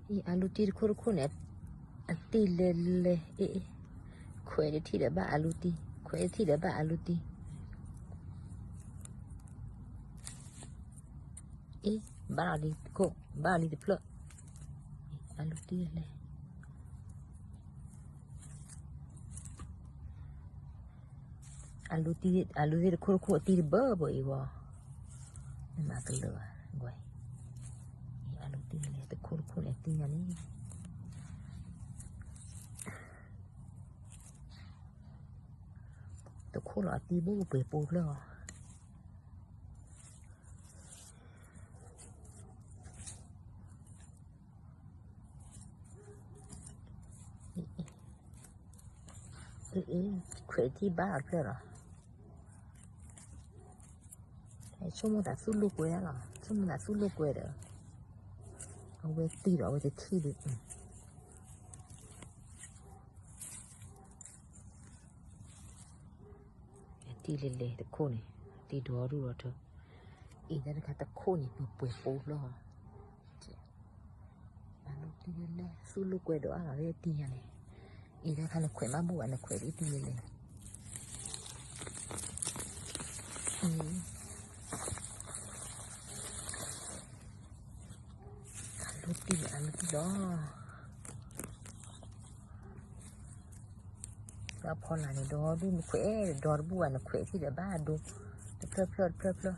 အံၤ အလူတံတခိၣ်တခိၣ်န့ၣ် အတံၢ်လဲၤလဲၤ အ့ၣ် ခွဲးတထံၣ်ဒီးဘၣ်အလူတံ, ခွဲးတထံၣ်ဒီးဘၣ်အလူတံ, အ့ၣ် ဘၣ်လီၤလံတခိၣ် ဘၣ်လီၤလံတဖျၢၣ်, အလူတံလဲၤ အလူတံ အလူတံတခိၣ်တခိၣ်အတံၢ်တဘၢဘၢအံၤဝဲ, နမၤကလၢာ်ဘၣ်, အလူတံလဲၤတခိၣ်တခိၣ်န့ၣ်အတံၢ်ညါန့ၣ်, တခိၣ်လီၤအတံၢ်ဘၣ်ပှဲၤပိာ်ဖျၢၣ်အီၤ ခွဲးတထံၣ်ဘၣ်အဖျၢၣ်လီၤ, ဆိကမိၣ်သးသူၣ်လိာ်ကွဲလီၤ, ဆိကမိၣ်သးသူၣ်လိာ်ကွဲဒီး အဝဲတံၢ်ဒီးအဝဲတထံၣ်ဒံး တံၢ်လဲၤလဲၤတခိၣ်န့ၣ်, တံၢ်ဒီဒူၣ်ဒီထၢ, အံၤတၢ်တခါတခိၣ်န့ၣ် ပှဲၤပှဲၤပိာ်ဖျၢၣ်အီၤ, အလူတံလဲၤလဲၤ သူၣ်လိာ်ကွဲဒီးအါဂၤလၢတံၢ်ညါန့ၣ်, အံၤတၢ်တခါနခွဲးမးဘူၣ်ဘၣ် နခွဲးလၢတံၢ်လဲၤလဲၤ အလူတံၢ် အလူတံၢ်လီၤ, ဒီးအဖီလာ်န့ၣ် ဒီဒူၣ်နခွဲး ဒီတဘူၣ်ဘၣ် နခွဲးထံၣ်ဒီးဘၣ်ဒိ တဖျၢၣ်ဖျၢၣ်တဖျၢၣ်ဖျၢၣ်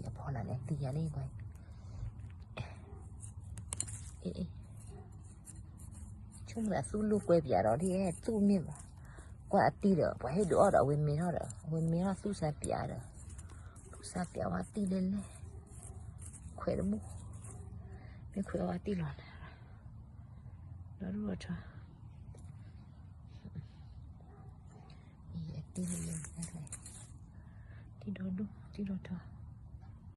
အဖီလာ်န့ၣ် အတံၢ်ယၤန့ၣ်ကွၢ်, ဆိကမိၣ်သးသူၣ်လိာ်ကွဲပၠးဒီး ဒ်အဲၣ်သူၣ်မ့ၢ်ဘၣ်, ကွၢ်အတံၢ်ဒီး ပှၤဟ့ၣ်ဒုးအီၣ်ဒီး အဝဲမ့ၢ်ထီၣ်ဒီး အဝဲမ့ၢ်ထီၣ်သူၣ်စၢ်ပၠးဒီး, သူၣ်စၢ်ပၠးဝဲတံၢ်လဲၤလဲၤ, ခွဲးတဘူၣ်, မ့ၢ်ခွဲးဝဲတံၢ်လီၤ, ဒီဒူၣ်ဒီထၢ, အံၤအတံၢ်လဲၤလဲၤ, တံၢ်ဒီဒူၣ် တံၢ်ဒီထၢ